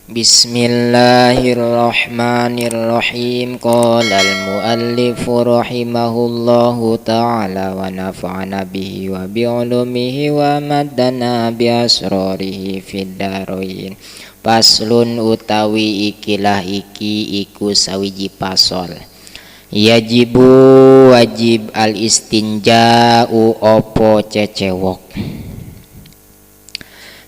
Bismillahirrahmanirrahim. Qala al-muallif rahimahullahu ta'ala wa nafa'ana bihi wa bi'ulumihi wa maddana bi asrarihi fid dharain. Faslun utawi ikilah iki iku sawiji pasol. Yajibu wajib al istinja'u opo cecewok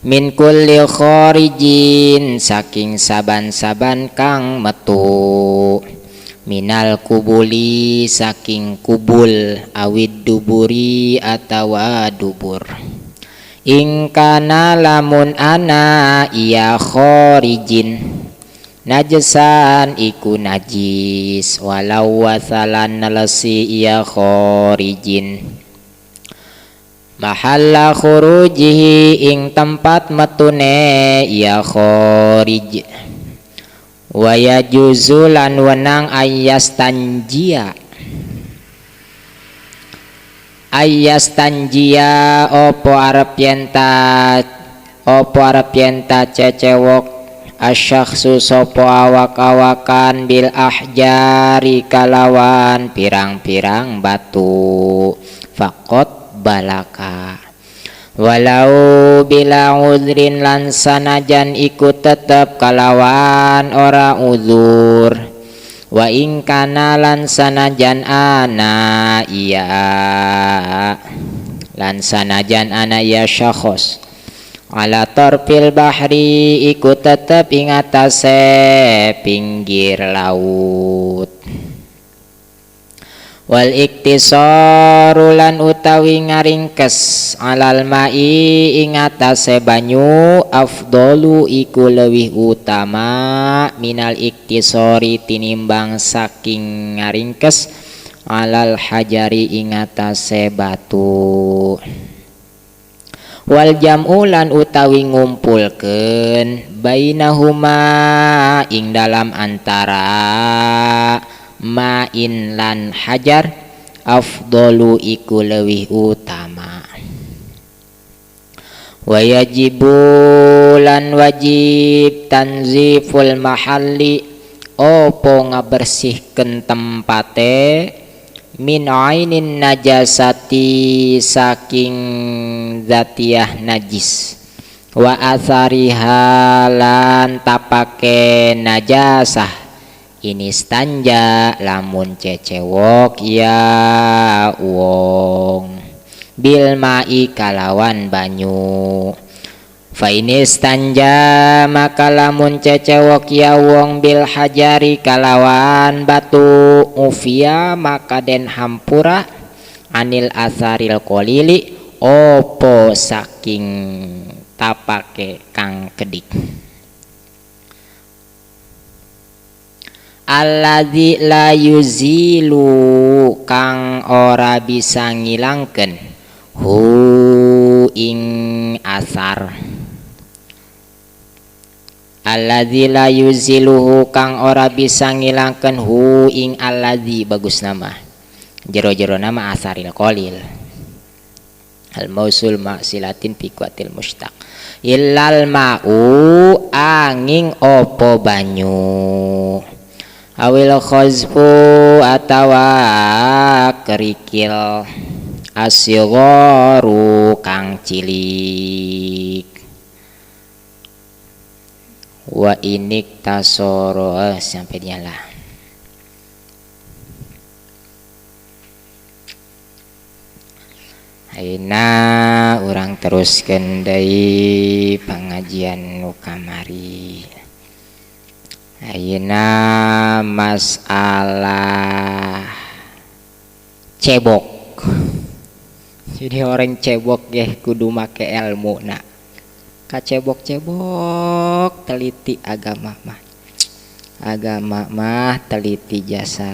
min kulli kharijin saking saban-saban kang metu minal kubuli saking kubul awid duburi atawa dubur ingkana lamun ana iya kharijin najesan iku najis walau wasalan nelesi iya kharijin mahalla khurujihi ing tempat metune ya kharij wa yajuzu lan wenang ayastanjia ayastanjia opo arep yenta cecewok asyakhsu sopo awak-awakan bil ahjari kalawan pirang-pirang batu faqot balaka walau bila udrin lan sanajan iku tetep kalawan ora uzur wa ing kana lan sanajan ana iya lan sanajan ana iya syakhos ala torfil bahri iku tetep ing atase pinggir laut wal iktisaru lan utawi ngaringkes alal ma'i ing atase banyu afdalu iku leuwih utama minal iktisori tinimbang saking ngaringkes alal hajari ing atase batu wal jam'u lan utawi ngumpulkeun bainahuma ing dalam antara ma'in lan hajar afdalu iku leuwih utama wa yajibu lan wajib tanziful mahalli opo ngabersihkeun tempate min ainin najasati saking zatiyah najis wa atsariha lan tapake najasah ini stanja lamun cecewok ya wong bil ma'i kalawan banyu fa ini stanja maka lamun cecewok ya wong bil hajari kalawan batu ufia maka den hampura anil asaril kolili opo saking tapake kang kedik alladzi la yuzilu kang ora bisa ngilangkeun hu ing asar alladzi la yuziluhu kang ora bisa ngilangkeun hu ing alladzi bagus nama jero-jero nama asaril qalil al mausul ma'silatin fi quwwatil mushtaq illal ma'u angin opo banyu awil khazfu atawa kerikil asygharu kang cilik wa inik tasoro sampai dialah ayeuna urang teruskeun deui pengajian nu kamari. Ayeuna masalah cebok. Jadi orang cebok ge kudu make ilmu na. Kacebok-cebok teliti agama mah. Agama mah teliti jasa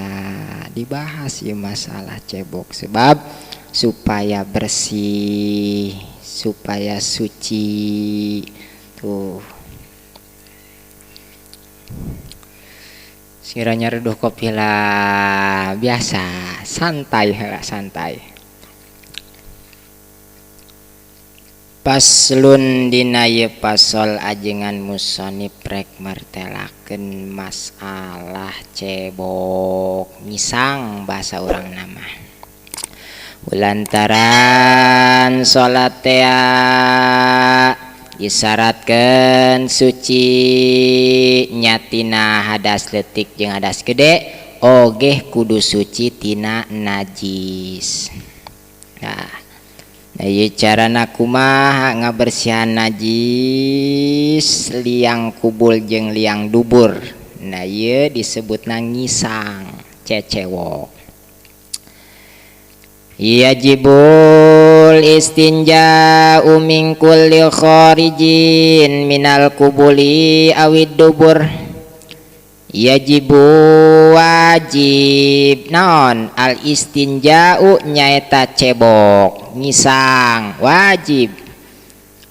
dibahas ya masalah cebok sebab supaya bersih, supaya suci. Tuh. Sekiranya reduh kopi lah biasa santai lah santai. Faslun dina ieu pasol ajengan musonif rek martelakeun masalah cebok ngisang bahasa urang nama. Lantaran salat tea disyaratkeun suci nyatina hadas leutik jeung hadas gede ogeh kudu suci tina najis. Nah, ieu carana kumaha ngabersihan najis liang kubul jeung liang dubur. Nah ieu disebutna ngisang cecewok. Yajibul istinja'u min kulli kharijin minal kubuli awid dubur. Yajibu wajib naon al istinja'u nyaeta cebok ngisang wajib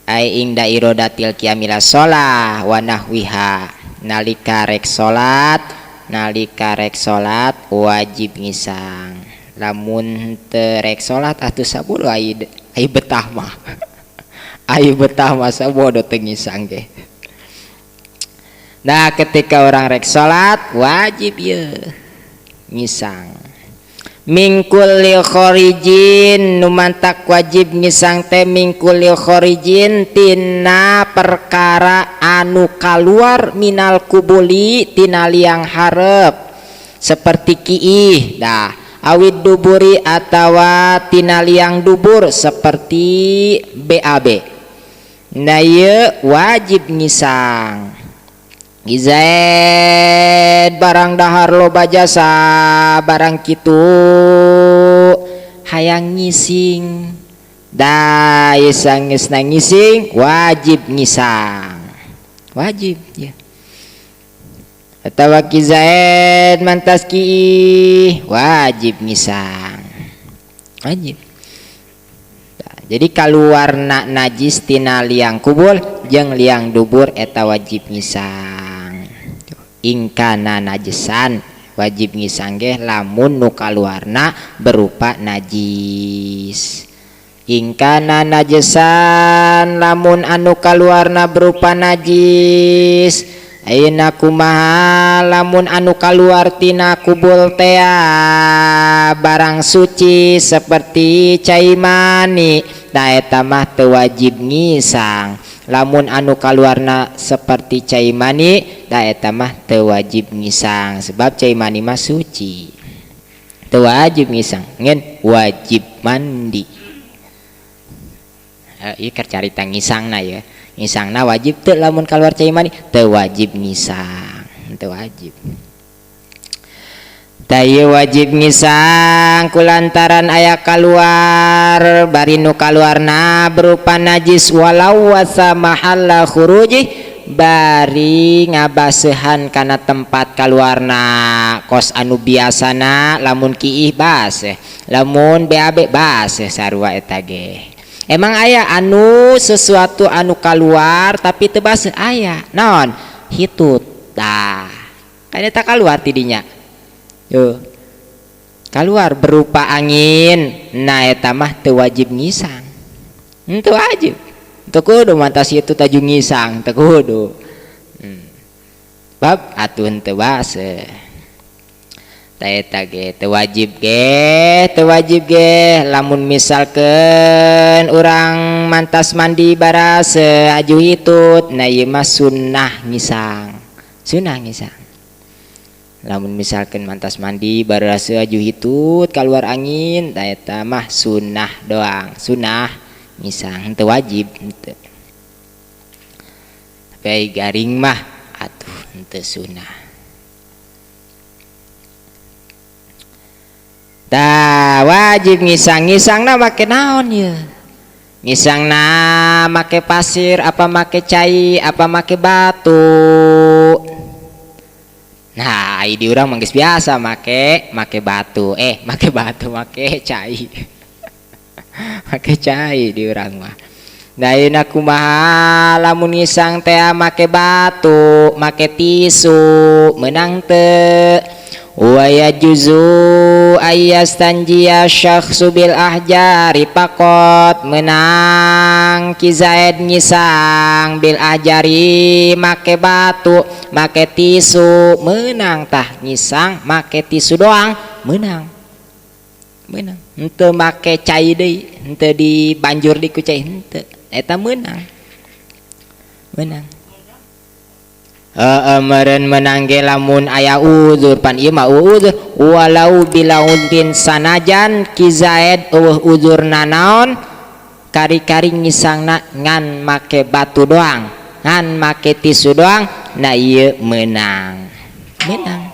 ai ingda irodatil qiyamila shalah wa nahwiha nalika rek salat wajib ngisang lamun teu rek salat atuh sabodo ai betah mah ai betah mah sabodo teu ngisang ge. Nah ketika orang rek salat wajib ye ngisang mingkul khorijin nu mantak wajib ngisang teh mingkul khorijin tina perkara anu kaluar minal kubuli tina liang hareup seperti kiih dah awid duburi atawa tina liang dubur seperti BAB. Nah ieu wajib ngisang. Gizaid barang dahar loba jasa barang kitu hayang ngising da geus ngising wajib ngisang wajib ya. Atawa Ki Zaid mantas ki wajib ngisang wajib. Jadi kaluarna najis tina liang kubur jeung liang dubur eta wajib ngisang. Ingkana najisan wajib ngisang ge lamun nu kaluarna berupa najis. Ingkana najisan lamun anu kaluarna berupa najis. Ayeuna kumaha lamun anu kaluar tina kubul tea barang suci seperti cai mani da eta mah teu wajib ngisang. Lamun anu kaluarna seperti cai mani da eta mah teu wajib ngisang sebab cai mani mah suci. Teu wajib ngisang ngan wajib mandi. Ieu keur carita ngisangna ya. Ngisangna wajib teu lamun kaluar cai mani teu wajib ngisang, teu wajib. Tah ieu wajib ngisang kulantaran aya kaluar bari nu kaluarna berupa najis walau wasa mahalla khuruji bari ngabasehan kana tempat kaluarna kos anu biasana lamun kiih baseh lamun BAB baseh sarua eta ge. Emang aya anu sesuatu anu kaluar tapi teu baseuh aya naon hitut tah kan eta kaluar tidinya. Yo kaluar berupa angin nah eta mah teu wajib ngisang teu wajib teu kudu mantas hitut aju ngisang teu kudu bab atuh teu baseuh tah eta ge teu wajib ge lamun misalkeun urang mantas mandi baraseuh aju hitut nah ieu mah sunnah ngisang sunnah ngisang. Lamun misalkan mantas mandi baraseuh aju hitut keluar angin tah eta mah sunnah doang sunnah ngisang teu wajib henteu. Tapi ai garing mah atuh henteu sunnah. Tah wajib ngisang ngisangna make naon ieu? Ngisangna make pasir apa make cai apa make batu? Nah, di urang mah geus biasa make batu, make batu, make cai. Make cai di urang mah. Nah, ayeuna kumaha lamun ngisang teh make batu, make tisu, meunang teu? Wa yajuzu ayyastanjiya syakhsu bil ahjari faqat menang Ki Zaid ngisang bil ahjari make batu make tisu menang tah ngisang make tisu doang menang menang henteu make cai deui henteu dibanjur di ku cai henteu eta menang menang. Heeh meureun menang ge lamun aya uzur pan ieu mah uzur walau bila udin sanajan Ki Zaid eueuh uzur nanaon kari-kari ngisangna ngan make batu doang ngan make tisu doang na ieu menang menang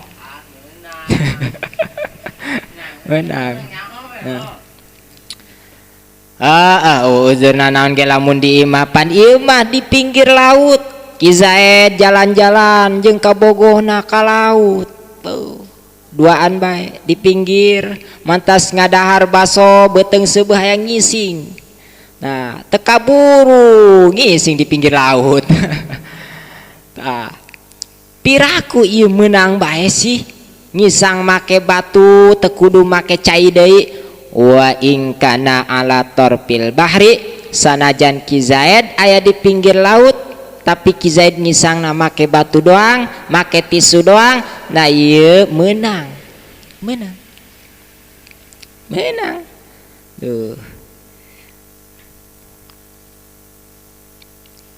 menang. Heeh uzur nanaon ge lamun di imah pan ieu mah di pinggir laut Ki Zaid jalan-jalan jeung kabogohna ka laut. Tuh, duaan bae di pinggir mantas ngadahar baso beuteung seubeuh hayang ngising. Nah, teu kaburu ngising di pinggir laut. Tah, piraku ieu meunang bae sih ngisang make batu teu kudu make cai deui. Wa in kana ala torfil bahri sanajan Ki Zaid aya di pinggir laut tapi Ki Zaid ngisangna make batu doang make tisu doang nah ieu meunang menang menang. Tuh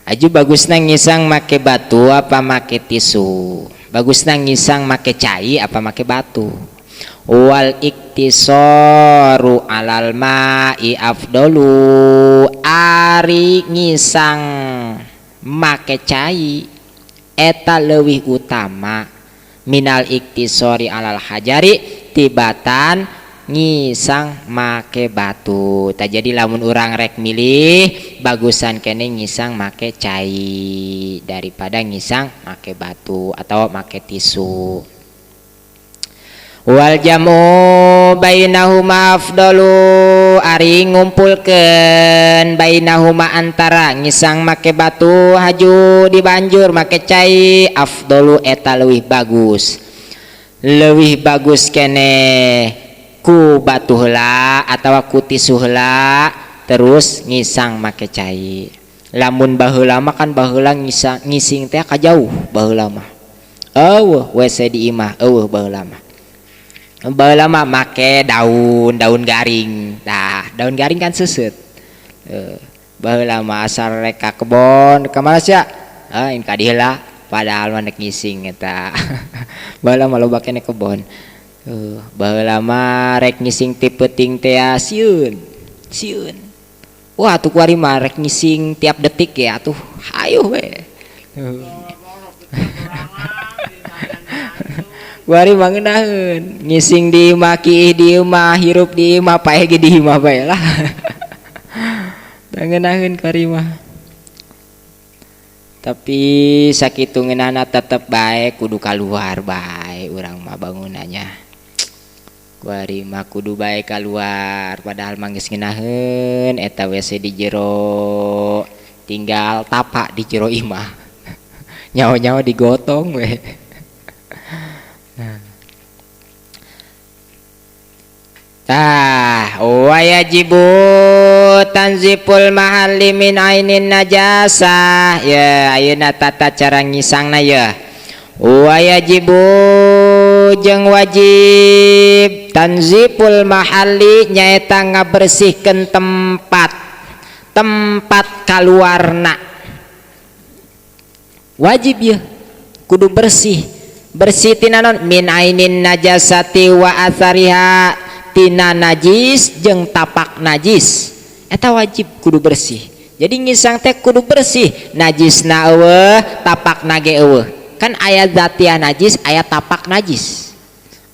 aju bagusna ngisang make batu apa make tisu, bagusna ngisang make cai apa make batu. Wal iktisaru alal ma'i afdalu ari ngisang make cai eta leuwih utama minal iktisori alal hajari tibatan ngisang make batu. Tah jadi lamun urang rek milih bagusan kene ngisang make cai daripada ngisang make batu atau make tisu. Wal jamu bainahuma afdalu ari ngumpulkeun bainahuma antara ngisang make batu haju dibanjur make cai afdalu eta leuwih bagus. Leuwih bagus kene ku batu heula atawa ku tisu heula terus ngisang make cai. Lamun baheula mah kan baheula ngisang ngising teh ka jauh baheula mah. Eueuh WC di imah eueuh baheula mah. Baheula mah make daun, daun garing. Nah, daun garing kan seuseut. Baheula mah asal rek ka kebon ka mana sia? Ah, in ka dieu heula padahal mah nek ngising eta. Baheula mah loba keneh kebon. Baheula mah rek ngising ti peuting teh sieun. Sieun. Wah, atuh kuari mah rek ngising tiap detik ya atuh hayuh we. Kuari mah ngeunaheun ngising di imah kiih di imah hirup di imah paeh ge di imah bae lah. Tah ngeunaheun kuari mah. Tapi sakitu ngeunahna tetep bae kudu kaluar bae urang mah bangunannya. Kuari mah kudu bae kaluar padahal mah geus ngeunaheun eta WC di jero tinggal tapak di jero imah. Nyawa-nyawa digotong we. Tah wajibu tanziful mahalli min ainin najasah ya ayeuna tata cara ngisangna ya. Wajibu jeung wajib tanziful mahalli nyaeta ngabersihkeun tempat tempat kaluarna wajib ya kudu bersih bersih tina naon min ainin najasati wa athariha tina najis jeung tapak najis eta wajib kudu bersih. Jadi ngisang teh kudu bersih najisna eueuh tapakna ge eueuh. Kan aya zatiah najis aya tapak najis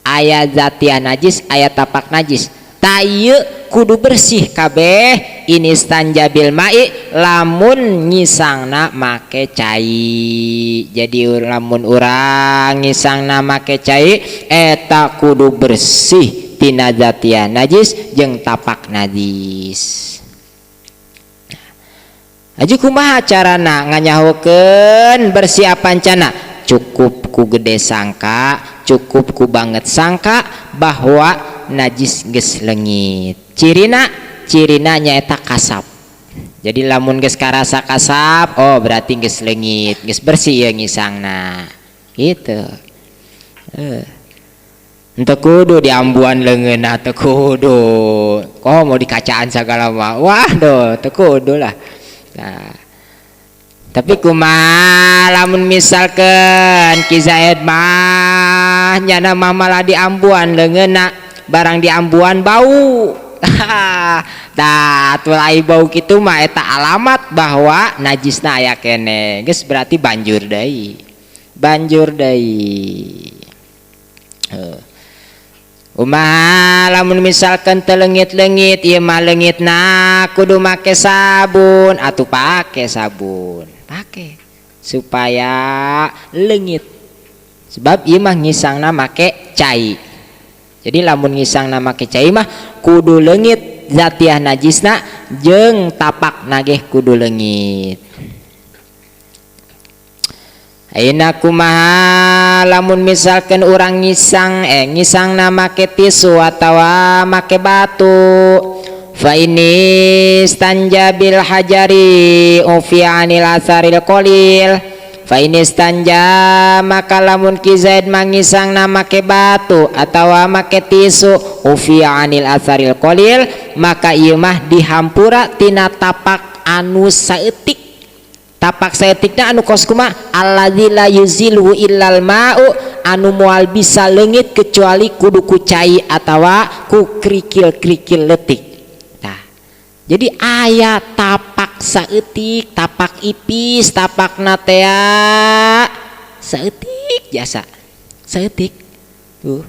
aya zatiah najis aya tapak najis. Ta ieu kudu bersih kabeh ini stanjabil mai lamun ngisangna make cai. Jadi lamun urang ngisangna make cai eta kudu bersih tina zatiah najis jeung tapak najis. Aju kumaha carana nganyahokeun bersih apancana? Cukup ku gede sangka, cukup ku banget sangka bahwa najis geus leungit. Cirina, cirina nyaeta kasap. Jadi lamun geus karasa kasap, oh berarti geus leungit, geus bersih ya ngisangna gitu. Henteu kudu diambuan leungeunna, teu kudu. Kok mau dikacaan sagala mah, wah doh, teu kudu lah. Nah, tapi kumaha lamun misalkan Ki Zaid mah nyana mah malah diambuan leungeunna, barang diambuan bau. Tah, atuh ai bau kitu mah eta alamat bahwa najisna aya keneh. Geus berarti banjur deui. Banjur deui. Heuh. Kumaha lamun misalkan teu leungit-leungit, ieu mah leungitna kudu make sabun, atuh pake sabun. Pake supaya leungit. Sebab ieu mah ngisangna make cai. Jadi lamun ngisangna make cai mah kudu leungit zatiah najisna jeung tapak nageh kudu leungit. Ayeuna kumaha lamun misalkan urang ngisang, ngisangna make tisu atawa make batu. Fa ini stanja bil hajari ufi anil asaril qalil. Fa ini stanja maka lamun Ki Zaid mangisangna make batu atawa make tisu, ufi anil asaril qalil, maka ieu mah dihampura tina tapak anu saeutik. Tapak saeutikna anu kos kumaha? Alladzi la yuzilu illal ma'u, anu moal bisa leungit kecuali kudu ku cai atawa ku kerikil-kerikil leutik. Tah, jadi aya tapak saeutik, tapak ipis, tapakna tea saeutik jasa saeutik tuh.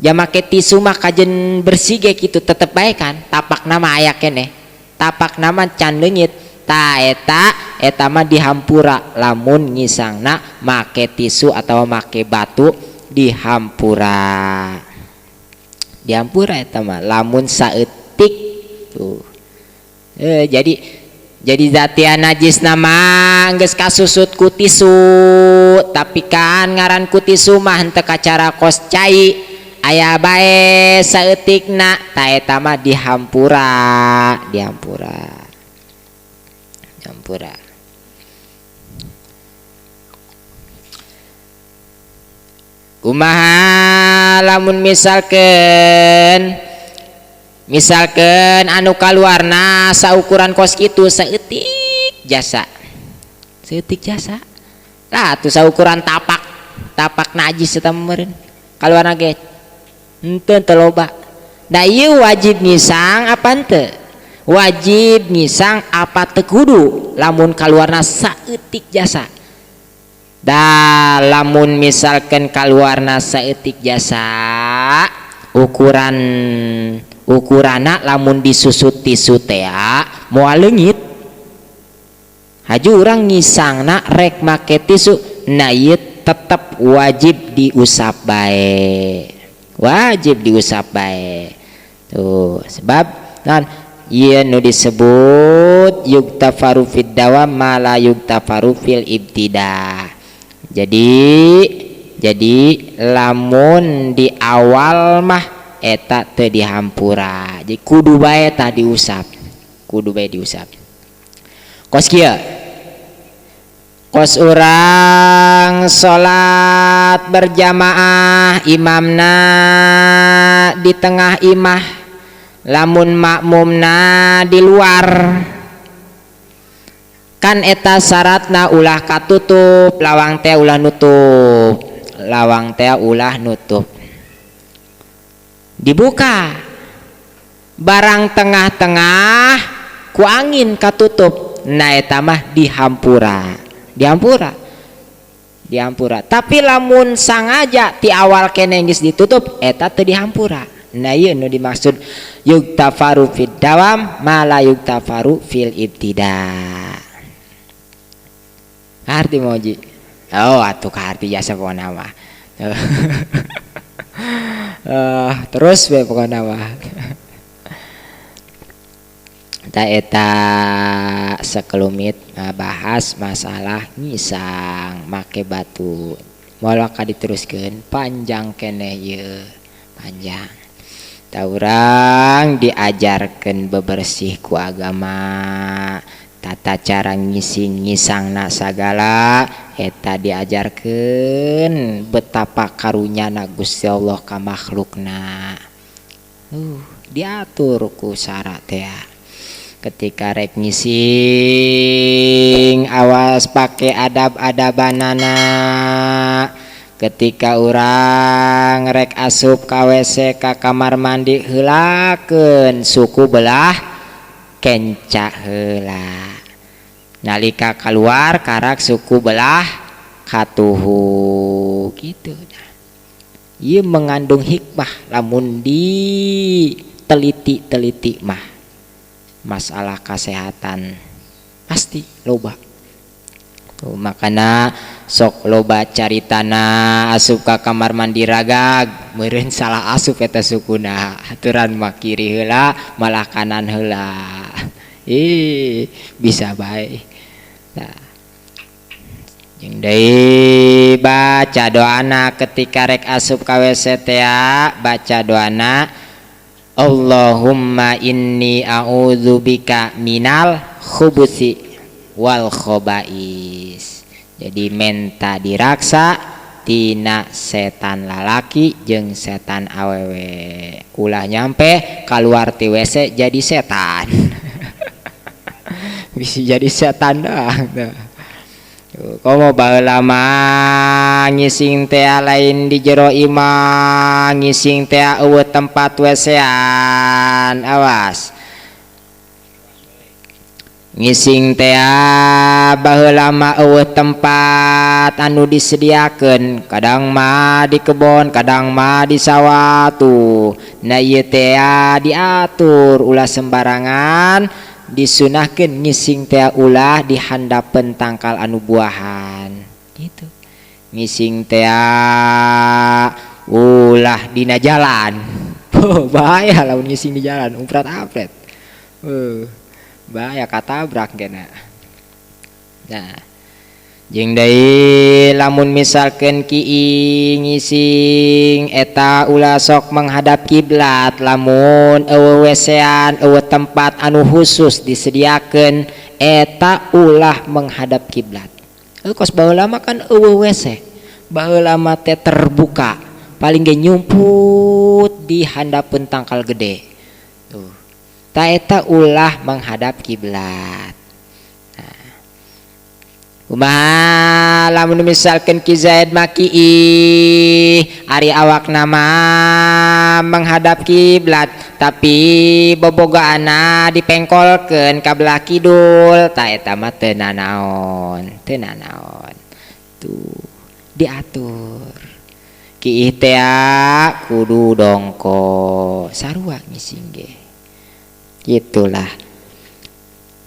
Ja make tisu mah kajen bersih ge kitu tetep bae kan tapakna mah aya keneh, tapakna mah can leungit. Ta eta mah dihampura lamun ngisangna make tisu atau make batu, dihampura. Dihampura eta mah lamun saeutik tuh. Jadi zatia najis nama geus kasusut ku tisu, tapi kan ngaran ku tisu mah henteu kacara kos cai, aya bae saeutikna. Ta eta mah dihampura, dihampura. Dihampura. Kumaha lamun misalkan anu kaluarna saukuran kos kitu saeutik jasa, saeutik jasa lah tuh saukuran tapak, tapak najis eta meureun kaluarna ge henteu teu loba. Da ieu wajib ngisang apa henteu? Wajib ngisang apa teu kudu lamun kaluarna saeutik jasa? Da lamun misalkan kaluarna saeutik jasa, ukuranna lamun disusut tisu tea moal leungit. Haju urang ngisangna rek make tisu, nah ieu tetep wajib diusap bae, wajib diusap bae tuh. Sebab non ieu nu disebut yuktafaru fid dawam ma la yuktafaru fil ibtida. Jadi lamun di awal mah eta teu dihampura, jadi kudu bae tah diusap, kudu bae diusap. Kos kieu, kos urang salat berjamaah, imamna di tengah imah, lamun makmumna di luar, kan eta syaratna ulah katutup lawang teh, ulah nutup lawang teh, ulah nutup, dibuka barang tengah-tengah ku angin katutup. Nah eta mah dihampura, dihampura, dihampura. Tapi lamun sangaja ti awal keneh geus ditutup, eta teu dihampura. Nah ieu nu dimaksud yuktafaru fid dawam ma la yuktafaru fil ibtida. Arti moji. Oh atuh kaarti jasa pokona mah. Terus we pokona mah. Ta eta sekelumit ngabahas masalah ngisang make batu. Moal ka diteruskeun, panjang keneh ieu, panjang. Tah, urang diajarkeun bebersih ku agama, tata cara ngising ngisangna sagala eta diajarkeun, betapa karunyana Gusti Allah ka makhlukna. Diatur ku syarat teh. Ketika rek ngising, awas pake adab-adabanana. Ketika urang rek asup ka WC, ka kamar mandi, heulakeun suku belah kenca heula. Nalika keluar, karak suku belah katuhu gitu. Nah, ieu mengandung hikmah lamun diteliti-teliti mah. Masalah kesehatan pasti loba. Tuh, makana sok loba caritana asup ka kamar mandi ragag, meureun salah asup eta sukuna, aturan mah kiri heula, malah kanan heula. Ih, bisa bae. Nah, jeung deui baca doana ketika rek asup ka WC teh, baca doana Allahumma inni a'udzubika minal khubuthi wal khobais. Jadi menta diraksa tina setan lalaki jeung setan awewe. Ulah nyampe keluar ti WC jadi setan. Bisa jadi setan dah. Komo baheula mah ngising teh lain di jero imah, ngising teh euweuh tempat WC-an, awas. Ngising teh baheula mah euweuh tempat anu disediakeun, kadang mah di kebon, kadang mah di sawah tuh. Nah, ieu teh diatur ulah sembarangan. Disunahkeun ngising teh ulah di handapeun tangkal anu buahan gitu. Ngising teh ulah dina jalan. Oh, bahaya lamun ngising di jalan, umprat-apret. Bahaya katabrak kena. Nah, jeung deui lamun misalkeun kieu ngising eta ulah sok menghadap kiblat. Lamun euweuh WC-an, euweuh tempat anu khusus disediakeun, eta ulah menghadap kiblat. Kos baheula mah kan euweuh WC, baheula mah teh terbuka, paling ge nyumput di handapeun tangkal gede tuh. Ta eta ulah menghadap kiblat. Kumaha lamun misalkan Ki Zaid maki ari awakna mah menghadap kiblat, tapi bobogaana dipengkolkeun ka belah kidul, ta eta mah teu nanaon, teu nanaon. Tuh, diatur. Kiih teh kudu dongko, sarua ngising ge. Gitulah.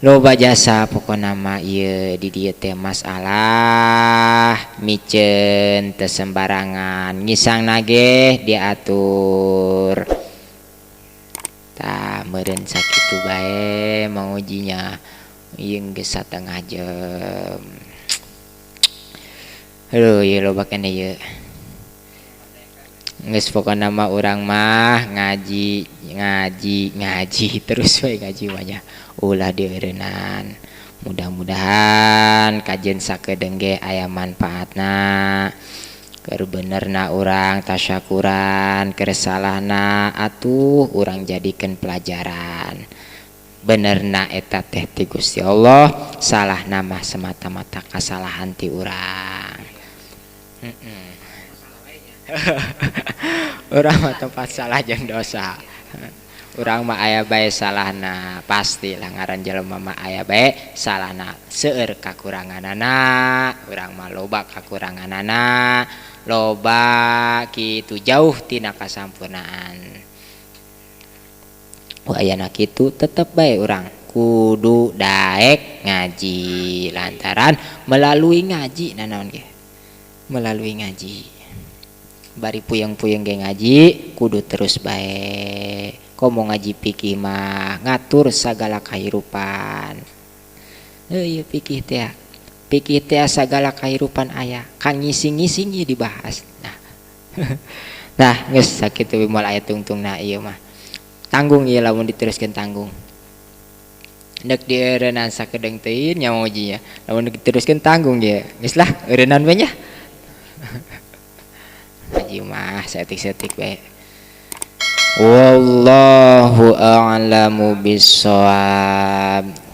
Loba jasa pokona mah ieu di dieu teh masalah miceun teu sembarangan, ngisangna ge diatur. Tah, meureun sakitu bae mangujinya, ieu geus satengah jam. Aduh, ieu loba keneh ieu. Geus, pokona mah urang mah ngaji, ngaji, ngaji terus we, ngaji mah nya ulah dieureunnan. Mudah-mudahan kajian sakedeung ge aya manfaatna. Keur benerna urang tasyakuran, keur salahna atuh urang jadikeun pelajaran. Benerna eta teh ti Gusti Allah, salahna mah semata-mata kasalahan ti urang. Urang mah tempat salah jeung dosa. Urang mah aya bae salahna, pastilah ngaran jelema mah aya bae salahna, seueur kakuranganana, urang mah loba kakuranganana, loba kitu, jauh tina kasampurnaan. Ku ayana kitu tetep bae urang kudu daek ngaji, lantaran melalui ngaji nanaon ge, melalui ngaji. Bari puyeng-puyeng ge ngaji kudu terus bae. Komo ngaji fikih mah ngatur sagala kahirupan. Heuh, ieu fikih teh. Fikih teh sagala kahirupan aya kang ngising-ngising ieu dibahas. Nah, nah geus sakitu moal aya tungtungna ieu mah. Tanggung ieu lamun diteruskeun, tanggung. Ndek dieureunnan sakedeung teuing nya ujinya. Lamun diteruskeun tanggung ge. Geus lah, eureunnan we nya. Haji mah saeutik-saeutik bae. Wallahu a'lamu bissawab.